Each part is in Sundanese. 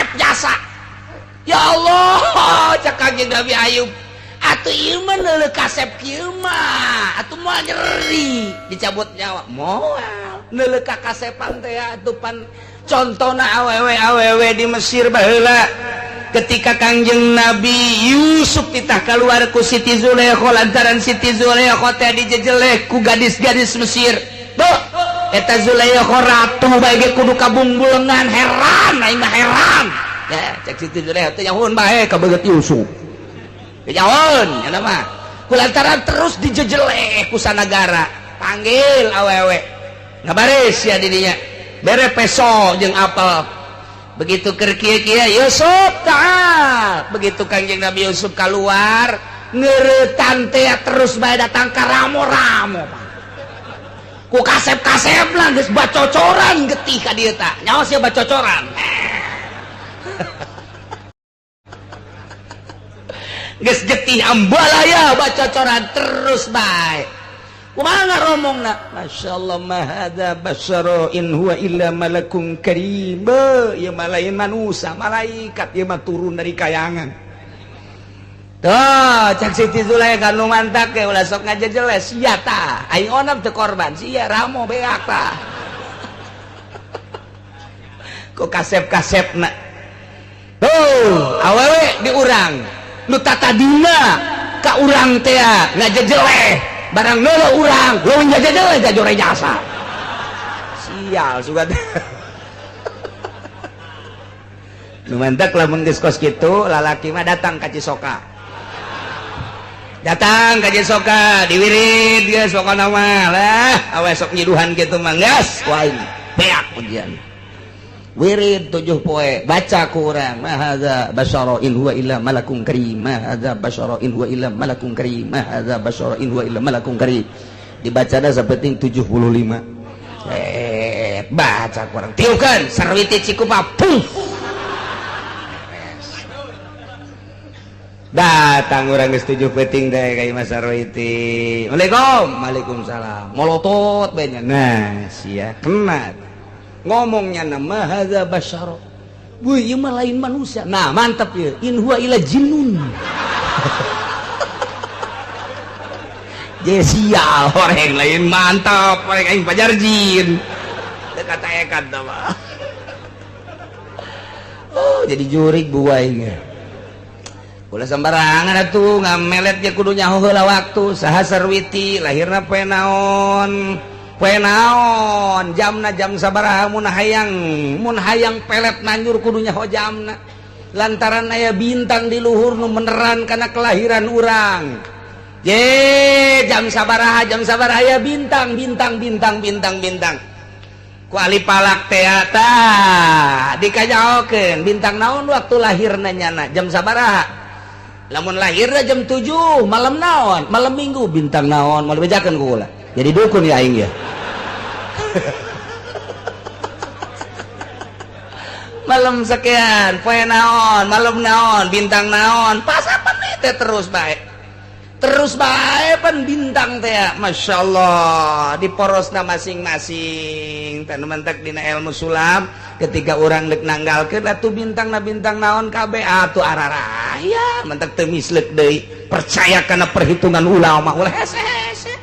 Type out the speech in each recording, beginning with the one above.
Kasep jasa. Ya Allah, cek Kangjeng Nabi Ayub. Atuh ieu mah neuleuh kasep kieu mah, atuh moal nyeri dicabut nyawa. Moal. Neuleuh ka kasepan teh atuh pan contona awewe-awewe di Mesir baheula. Ketika Kangjeng Nabi Yusuf titah keluar ku Siti Zulaikha lantaran Siti Zulaikha teh dijejelek ku gadis-gadis Mesir. Duh, eta Zulaikha ratu bae ge kudu kabungbulengan, heran aing mah heran. Ya, cek Siti Zulaikha teh nyahoeun bae ka beungeut Yusuf. Nyahoeun nya mah. Kulantaran terus dijejelek ku sanagara, panggil awewe. Ngabaris ya didinya. Bere peso jeung apel. Begitu keur kieu-kieu Yusuf ta'al. Begitu Kangjeng Nabi Yusuf keluar, ngeuretan teh terus bae datang ka ramo-ramo. Ku kasep-kasep lah geus bacocoran getih ka dieu tah. Nyaho sia bacocoran. Geus getih ambalaya bacocoran terus bae. Kumaha ngaromongna? Masya Allah ma hadza basyara in huwa illa malakun karim. Ieu mah lain manusia, malaikat ieu mah turun dari kayangan. Tuh, cek Siti Zulaikha nu mantak ge ulah sok ngajejeles sia tah. Aing onam teu korban, sia ramo beak tah. Ku kasep-kasepna. Tuh, awewe di urang. Nu tatadina ka urang teh ngajejeleh. Barang nolo urang leuwih ngajejeleh jajore jasa. Sial sugan. Nu mantak lamun geus kos kitu lalaki mah datang ka Cisoka. Datang ka Cisoka diwirid geus pokona mah lah awe sok nyiduhan kitu mah geus ku aing beak ujian. Wirid 7 poe baca ku urang ma hadza basyara in huwa illa malakun karim ma hadza basyara in huwa illa malakun karim ma hadza basyara in huwa illa malakun karim. Dibacana sapenting 75. Baca ku urang tiukeun sarwiti cikupa puh. Datang urang geus 7 peuting teh ka imah sarwiti. Waalaikum. Waalaikumsalam. Molotot bae nya. Nah, sia kena. Ngomongnya nama hadza basyara. Wih, ieu mah lain manusia. Nah, mantap ya. In huwa illa jinnun. Je sial orang lain mantap, orang aing pajar jin. Teu kata-ekan tah mah. Oh, jadi jurig buai ge. Ulah sembarangan atuh ngamelet ge kudu nyaho heula waktu. Saha sarwiti lahirna poe naon? Poe naon jamna jam sabaraha mun hayang pelet nanjur kudu nyaho jamna lantaran aya bintang di luhur nu meneran kana kelahiran urang. Ye jam sabaraha aya bintang bintang bintang bintang bintang ku ahli palak teh tah dikanyaokeun bintang naon waktu lahirna nyana jam sabaraha lamun lahirna jam 7 malam naon malam minggu bintang naon moal bejakeun ku kula jadi dukun ya aing ya. Malam sekian poe naon malam naon bintang naon pas apa teh terus bae pan bintang teh Masya Allah di porosna masing-masing teh nu mentek dina ilmu sulam ketika urang deuk nanggalkeun atuh bintang na bintang naon kabeh atuh araraya mentek teu misleuk deui percaya kana perhitungan ulama ulah hese-hese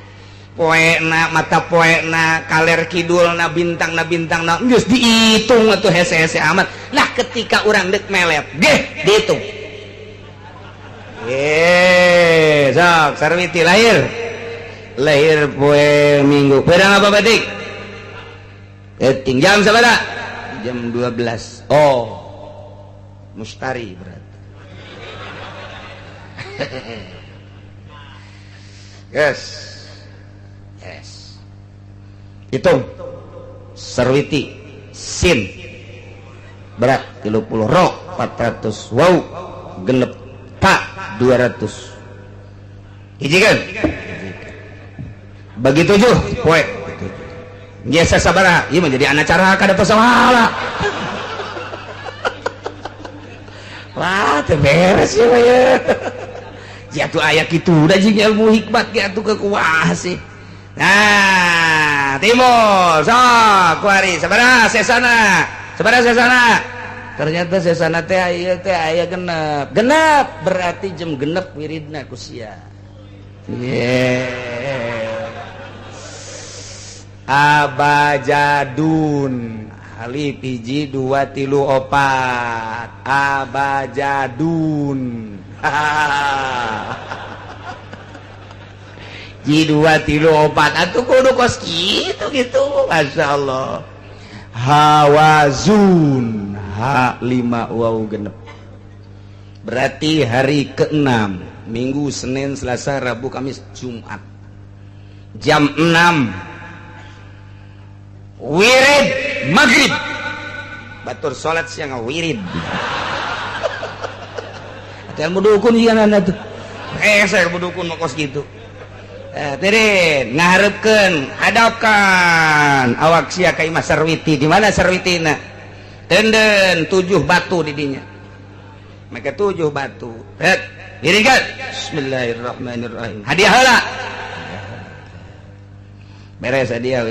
poena mata poena kaler kidulna bintang na bintang na geus dihitung atuh hese-hese amat. Nah ketika urang deuk melet geh dihitung. Sok sarwiti lahir poe Minggu pedang apa batik jam sabaraha jam 12. Oh mustari berarti. Yes. Yes. Hitung. Sarwiti sin berat 30 ro 400 wow genep ta 200. Hiji kan? Bagi 7 poe. Biasa sabaraha? Ieu mah jadi anak cara kada pasahala. Wah, teu beres ieu mah ya. Jatuh aya kitu da jeung ilmu hikmat ge atuh kekuah sih. Nah, timur sok kuari sabaraha sesana? Sabaraha sesana? Ternyata sesana teh aya teh aya genep. Genep berarti jam genep wiridna ku sia. Yeah. Abajadun alif hiji dua tilu opat abajadun. Ji dua tilu opat atuh kudu kos kitu gitu. Masya Allah. Hawazun H lima waw genep berarti hari ke-6 Minggu, Senin, Selasa, Rabu, Kamis, Jumat jam 6 wirid maghrib batur salat siang wirid. Ada ilmu dukun ieu tuh, saya ilmu dukun mah kos gitu. Tirin ngaharepkeun hadapkan awak sia ka imah Sarwiti. Di mana Sarwitina? Tenden 7 batu di dinya. Maka 7 batu. Het, wiridkan. Bismillahirrahmanirrahim. Hadiah heula. Beres hadiah.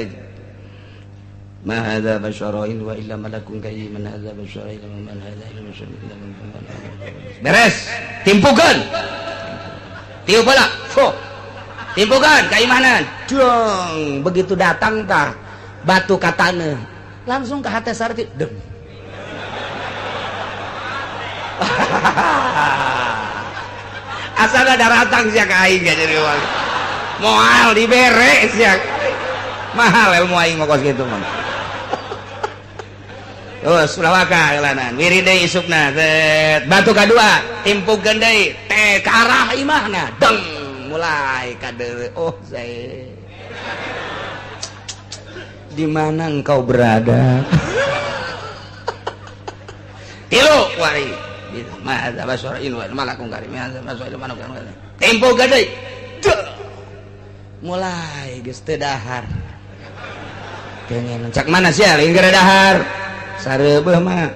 Ma hadza basyara in wa illa malakun karim man hadza basyara illa man hadza illa basyara illa man. Beres, timpukeun. Tiup heula. Fuh. Timpukeun ka imahna. Dong, begitu datang tah batu ka taneuh. Langsung ke hati Sarti. Deng. Asal ada datang sia ka aing jadi uang. Moal dibere sia. Mahal ilmu aing mah kos kitu mah. Terus ulah waka eulanan. Wirid deui isukna. Set. Batu kadua timpukeun deui teh ka arah imahna. Deng mulai kadeuleu. Oh, saya. Di mana engkau berada? Tilu wari. Ma hadza basyara in wa malakun karim hadza basyara malakun karim. Tempo gade. Mulai geus teu dahar. Pengen cak mana sia lain gara dahar. Sareubeuh mah.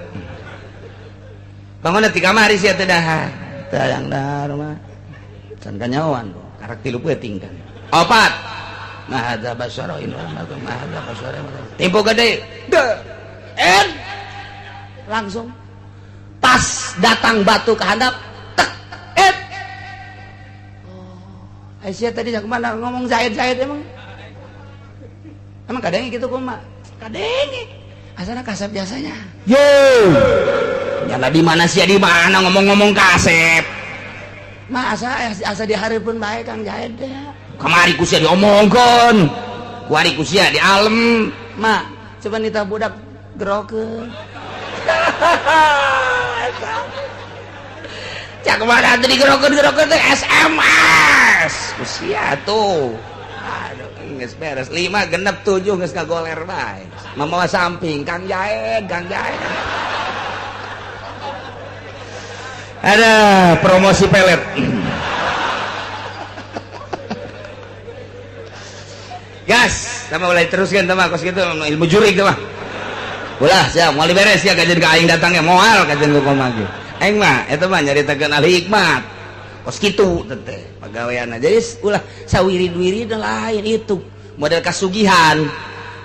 Bangun ti kamari sia teu dahar. Teu hayang dahar mah. Can kanyaoan karak tilu peuting kan. Opat. Ma hadza basyara in wa malakun ma hadza basyara. Tempo gade. En langsung pas datang batu ke handap tek et. Oh, Aisyah tadi jak mana ngomong Zaid-Zaid emang emang kadenge gitu kumaha kadenge asana kasep biasanya yo nyala di mana sih di mana ngomong-ngomong kasep mah asa asa dihareupeun bae Kang Zaid teh kamari ku sia diomongkeun kuari ku sia di alem mak coba nita budak gerokeun. Cak mana tadi gerokeun-gerokeun teh SMS ku sia tuh. Aduh, geus beres 5 genep 7 geus kagoler bae. Mamawa samping Kang Jaed, Kang Jaed. Ada promosi pelet. Gas, sama mulai teruskan sama kos gitu ilmu jurik tuh mah. Ulah siap, moal beres ya kajian ka aing datangnya moal kajian ku kumaha ge. Aing mah eta mah nyaritakeun ahli hikmat. Kos kitu teh pagaweanna. Jadi ulah sawirid-wirid lain itu model kasugihan.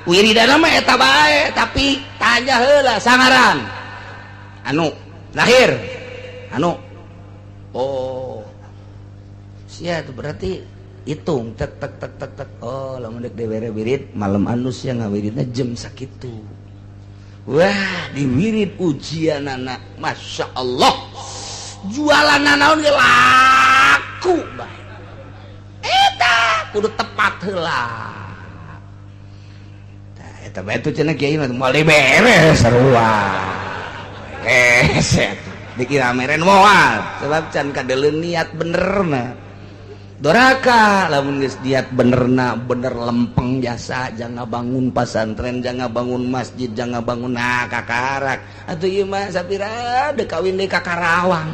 Wiridana mah eta bae tapi tanya heula sangaran. Anu lahir anu oh sia itu berarti hitung tek tek tek tek tek. Oh lamun dek dibere wirid malam anu sia ngawiridna jam sakitu. Wah diwirid ujian anak Masya Allah jualan naon ge laku bae eta kudu tepat heula. Tah eta bae tuh cenah kiai mah moal beres sarua beres dikira meren moal sebab can kadeuleun niat benerna doraka. Lamun geus niat benerna bener lempeng jasa jangan bangun pasantren jangan bangun masjid jangan bangun nah kakarak atuh ieu mah sapira deuk kawin deui ka Karawang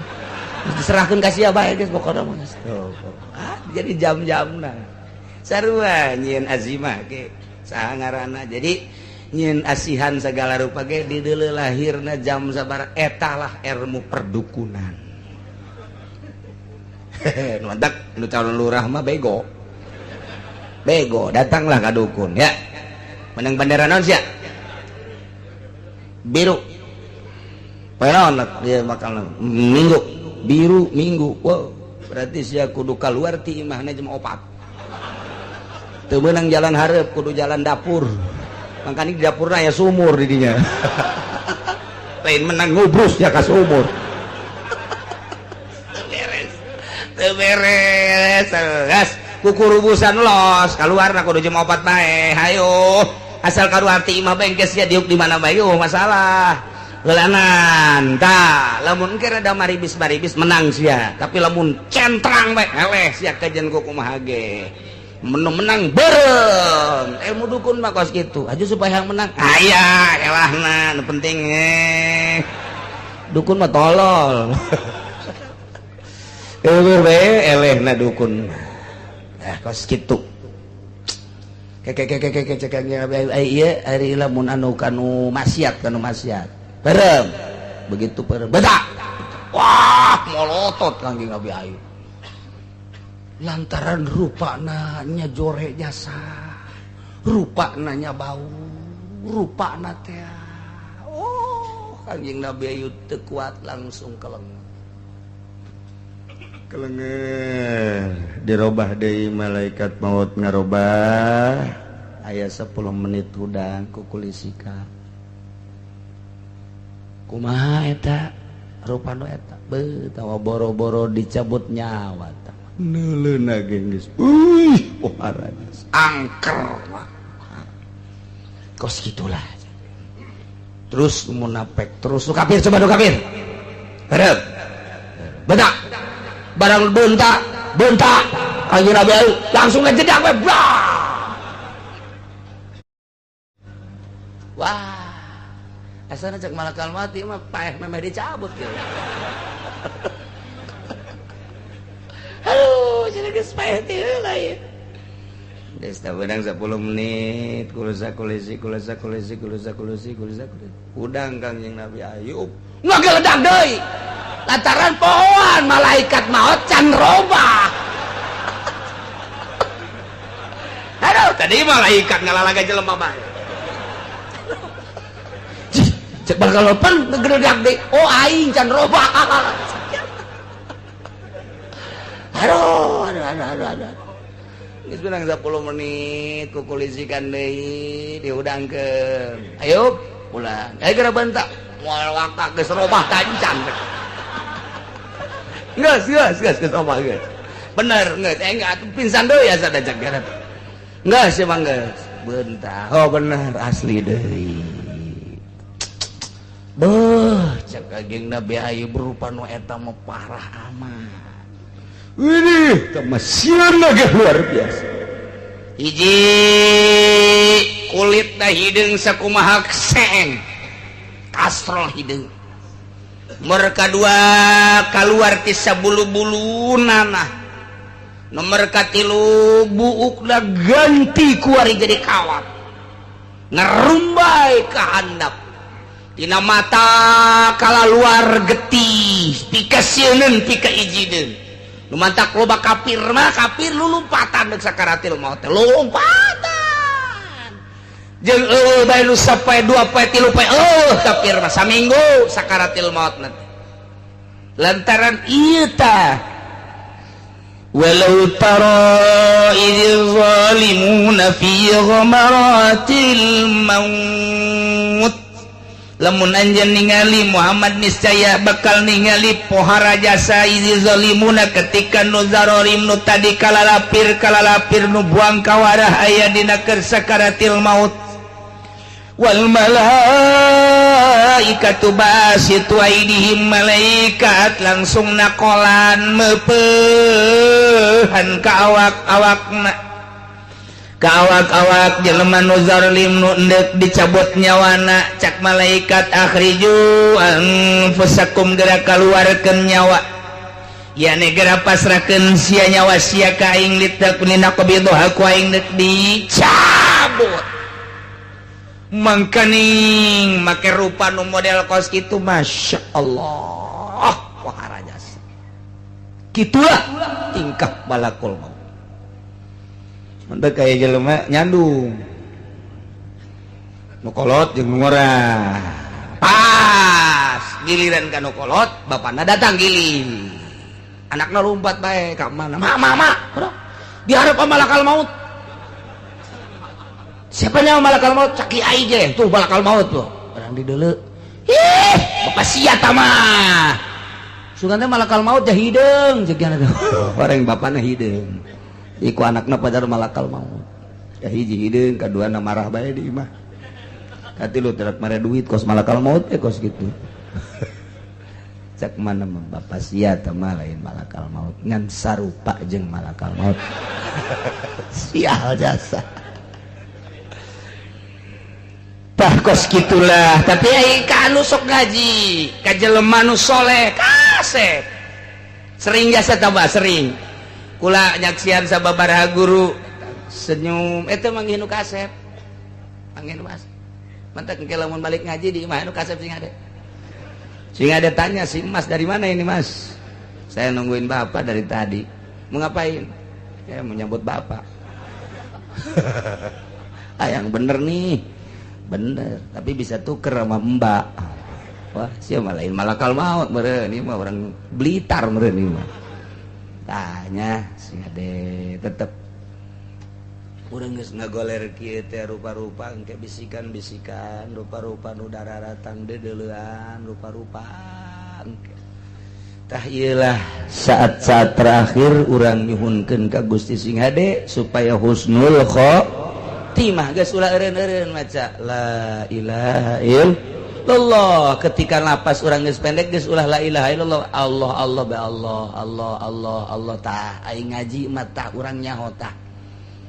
diserahkeun ka sia bae geus pokona mah. Ah jadi jam-jamna sarua nyieun azimah ge saha ngaranna jadi nyieun asihan segala rupa ge di deuleu lahirna jam sabar eta lah ilmu perdukunan. Mantap nu calon lurah mah bego bego datanglah ka dukun ya menang bendera naon sia biru Poe naon dia bakal Minggu, biru Minggu. Wow, berarti sia kudu keluar ti imahna jam 4. Teu meunang jalan hareup, kudu jalan dapur. Makanya di dapurna ya sumur di dinya. Lain menang ngubrus ya ka sumur. Teu beres. Teu beres. Gas kukurubusan los, keluar kudu jam 4 bae. Hayo. Asal keluar ti imah bengkes ya diuk di mana bae, oh masalah. Heulanan tah, lamun engke rada maribis-maribis menang sia, tapi lamun centrang bae eleh sia kajen ku kumaha ge. Menang beureum. Ilmu dukun mah kos kitu. Aju supaya yang menang. Aya elahna nu penting eh. Dukun mah tolol. Eueuh bae elehna dukun. Ah kos kitu. Keke keke keke cek ieu ari lamun anu kanu maksiat kanu maksiat. Perem begitu perem bedak, wah, molotot Kangjeng Nabi Ayub lantaran rupa nanya jore jasa, rupa nanya bau, rupa teh. Oh, Kangjeng Nabi Ayub teu kuat, langsung keleng Kelenger, dirobah deui malaikat maut, ngarobah aya 10 menit hudang kukulisika. Kumaha eta rupa nu eta beuh tawa, boro-boro dicabut nyawa tah Neuleuna ge geus uih pohara. Angker kos gitulah. Terus munafik, terus nu kafir, coba nu kafir hareup bedak, barang bentak bentak Kanjeng Nabi langsung ngejedak we blah. Wah, asana cek malakal mati mah paeh memeh dicabut gitu. Aduh, jadi geus paeh teh heula ieu. Geus tah beunang 10 menit kulusa kulisi kulusa kulisi kulusa kulisi kulusa kulisi. Hudang Kangjeng Nabi Ayub. Ngageledak deui. Lantaran pohoan malaikat maut can robah. Aduh, tadi malaikat ngalalaga jelema mah. Cek bakal pan ngegeledak deui. Oh, aing can robah. Aduh, aduh, aduh, aduh, aduh. Geus beunang 10 menit kukulisikan deui dihudangkeun. Ayo pulang. Ayo geura bentak. Moal wakak geus robah tancan. Geus, geus, geus, geus robah geus. Bener geus, eh enggak pingsan deui asa da cek geus. Geus emang geus. Bentar. Oh bener asli deui. Beuh, cek Kangjeng Nabi Ayub berupa nu eta mah parah amat. Widih, teh mah sieun ge luar biasa. Hiji kulit dah hideung sakumaha seeng. Kastrol hideung. Nomor kadua kaluar ti sabulu-bulu nanah. Nomor katilu buukna ganti kuari jadi kawat. Ngerumbai ka handap. Tina mata kalaluar getih, pikasieuneun pikaijineun. Nu mantak loba kafir mah kafir lulumpatan deuk sakaratil maut teh lompatan. Jeung eueuh bae nu sapoe dua poe tilu poe eueuh kafir mah saminggu sakaratil maut nanti. Lantaran ieu tah walau tara idz zalimuna fi ghamaratil maut, lamun anjeun ningali Muhammad niscaya bakal ningali pohara jasa idz zalimuna ketika nu zarorim nu tadi kalalapir kalalapir nu buang kawarah aya dina keur sakaratil maut, wal malaikatu basitu aidihim, malaikat langsung nakolan meupehan ka awak-awakna, ka awak-awak jelema nu zalim nu endek dicabut nyawana. Cak malaikat, "Akhriju anfusakum," geura kaluarkeun nyawa ya, gera pasrahkeun sia nyawa sia ka aing, litaknina qabidha, ku aing deuk dicabut. Mangkaning make rupa nu model kos kitu, Masya Allah, wahara jasa kitulah tingkah malakul maut. Mantap kayak jelema nyandung nu kolot jeung nu ngora pas. Giliran kanu kolot, bapakna datang giling, anakna lompat bae ka mana, "Ma, ma, ma, diharap malakal maut." Siapa nyawa malakal maut? Cak kiai ge tuh malakal maut tuh orang di deuleu. Ih, bapak sia mah sugan teh malakal maut teh hideung cek orang. Bapakna hideung, iku anakna pada malakal maut. Kahiji hideung, kaduana marah bae di imah, katilu terak mere duit kos malakal maut eh kos gitu. Cak mana mah, bapak sia mah lain malakal maut, ngan sarupa jeung malakal maut, sial jasa. Tah, kos gitulah. Tapi ai ka anu sok ngaji, ka jelema nu soleh, kasep sering jasa tambah sering kula nyaksian sababaraha guru senyum eta manggih nu kasep, manggih nu kasep. Mantak engke lamun balik ngaji di imah nu kasep sing ada, sing ada tanya si Mas, "Dari mana ini, Mas?" "Saya nungguin Bapak dari tadi." "Mau ngapain?" "Ya menyambut Bapak." "Ah, yang bener nih." "Bener, tapi bisa tuker sama Mbak." Wah, siapa lain malakal maut meureun, ini mah orang Blitar meureun ini mah. Tanya sing ade tetep urang geus ngagoler kieu teh rupa-rupa engke bisikan-bisikan rupa-rupa nu daratang deudeulean rupa-rupa engke. Tah, ieulah saat-saat terakhir urang nyuhunkeun ka Gusti sing hade supaya husnul khotimah. Geus, ulah eureun-eureun maca la ilaha illallah. Ketika napas urang geus pendek, geus ulah la ilaha illallah, Allah, Allah ba, Allah, Allah, Allah, Allah. Tah, aing ngaji mah tah urang nyaho. Tah,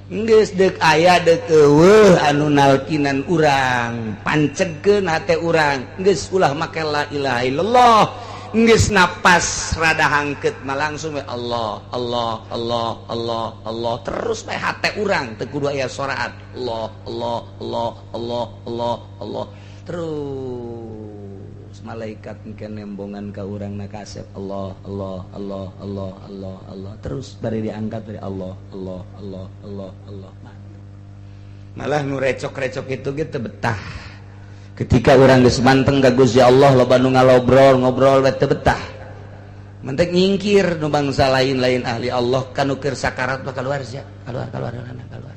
geus deuk aya deuk eueuh anu nalkinan urang, pancegkeun hate urang. Geus, ulah make la ilaha illallah. Geus napas rada hangkeut mah langsung we Allah, Allah, Allah, Allah, Allah terus bae hate urang, teu kudu aya soraat. Allah, Allah, Allah, Allah, Allah, Allah terus. Malaikat engke nembongan ka urang na kasep Allah, Allah, Allah, Allah, Allah, Allah terus, bari diangkat dari Allah, Allah, Allah, Allah, Allah. Malah nu recok-recok itu gitu betah. Ketika orang geus manteng ka Gusti Allah, loba nu ngalobrol ngobrol teu betah. Mentek nyingkir nu bangsa lain-lain ahli Allah kanu keur sakarat mah, keluar sia, keluar, keluar, keluar, keluar,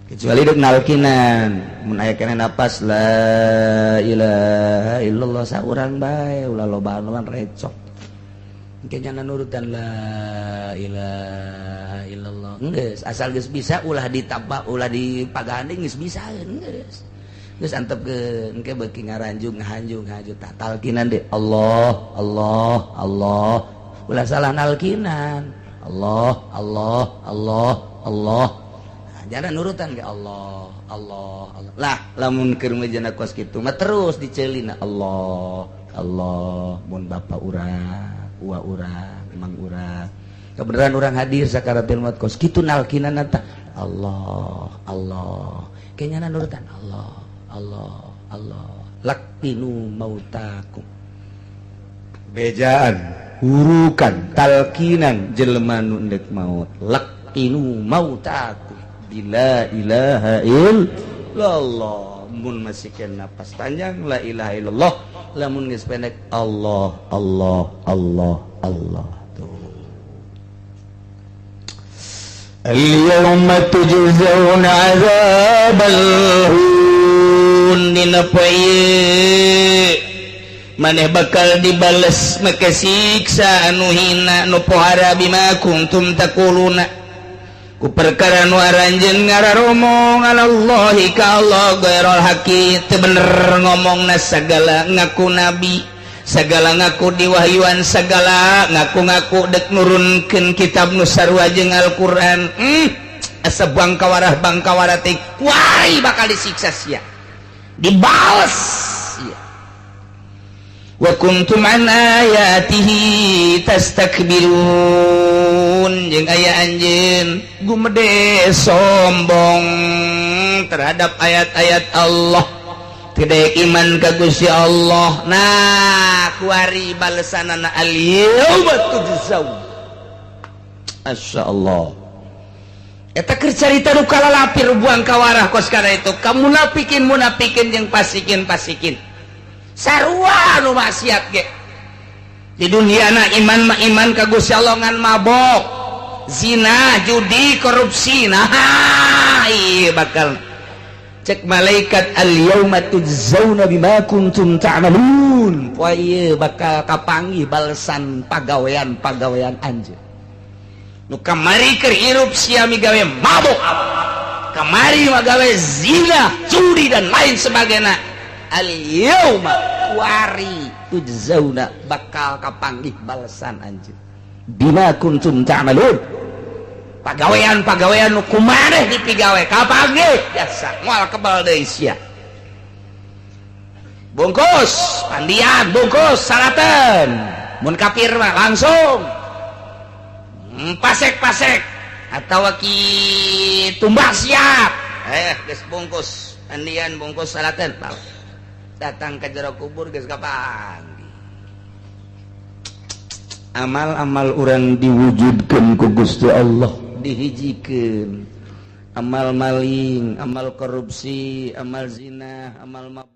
kecuali dek nalkinan. Mun aya keneh napas la ilaha illallah saurang bae, ulah lobaan recok. Engke nyana nurutan la ilaha illallah. Geus, asal geus bisa, ulah ditambah, ulah dipaganding. Geus bisa, geus, geus antepkeun. Engke beuki ngaranjung, ngahanjung, ngahanjung. Tah, talkinan deh Allah, Allah, Allah. Ulah salah nalkinan. Allah, Allah, Allah, Allah. Nah, jangan nurutan ke Allah, Allah, Allah lah. Lamun keur mejana kos kitu mah terus dicelina Allah, Allah. Mun bapak urang, uwa urang, emang urang kebenaran urang hadir sakaratul maut kos kitu nalkinan tah Allah, Allah. Kayaknya nurutan Allah, Allah, Allah. Laqinu mautakum, bejaan hurukan talkinan jelema nu endek maut. Laqinu mautakum bila ilaha illallah. Mun masih kena napas panjang, la ilaha illallah. Lamun geus pendek, Allah, Allah, Allah, Allah. Tuh. اليوم تجزون عذاب الهون. Dina poe maneh bakal dibales make siksa anu hina, nu pohara. Bima kuntum taquluna, ku perkara nu aranjeun ngararomong, alallahi ka Allah, ghairul haqqi, teu bener ngomongna. Sagala ngaku nabi, segala ngaku diwahyuan, segala ngaku-ngaku dek nurunkeun kitab nu sarua jeung Al-Qur'an. Asa bangkawarah bangkawara teh kuari bakal disiksa sia, dibales sia. Wa kuntum an ayatihi tastakbirun, jeung aya anjeun gumede sombong terhadap ayat-ayat Allah, tidak iman ka Gusti Allah. Nah, kuari balesanana al yauma tujzaun. Masya Allah, eta keur carita nu kalalapir buang kawarah kos kana itu ka munafikin munafikin jeung fasikin fasikin. Sarua nu maksiat ge di dunia na iman mah iman ka Gusti Allah, ngan mabok, zina, judi, korupsi. Nah, iya, bakal cek malaikat, "Al yauma tujzauna bima kuntum ta'malun." Poe ieu bakal kapanggih balesan pagawean-pagawean anjeun nu kamari keur hirup. Sia migawe mabok, kamari magawe zina, judi, dan lain sebagainya. Al yauma, kuari, tujzauna, bakal kapanggih balesan anjeun, bima kuntum ta'malun, pagawean-pagawean nu kumaneh dipigawe kapanggih biasa, moal kebal deui sia. Bungkus pandian, bungkus salaten. Mun kafir mah langsung pasek-pasek atau ki tumbak siap. Geus bungkus pandian, bungkus salaten, datang ke jero kubur geus kapanggih. Amal-amal orang diwujudkan ku Gusti Allah, dihijikeun amal maling, amal korupsi, amal zina, amal mabuk.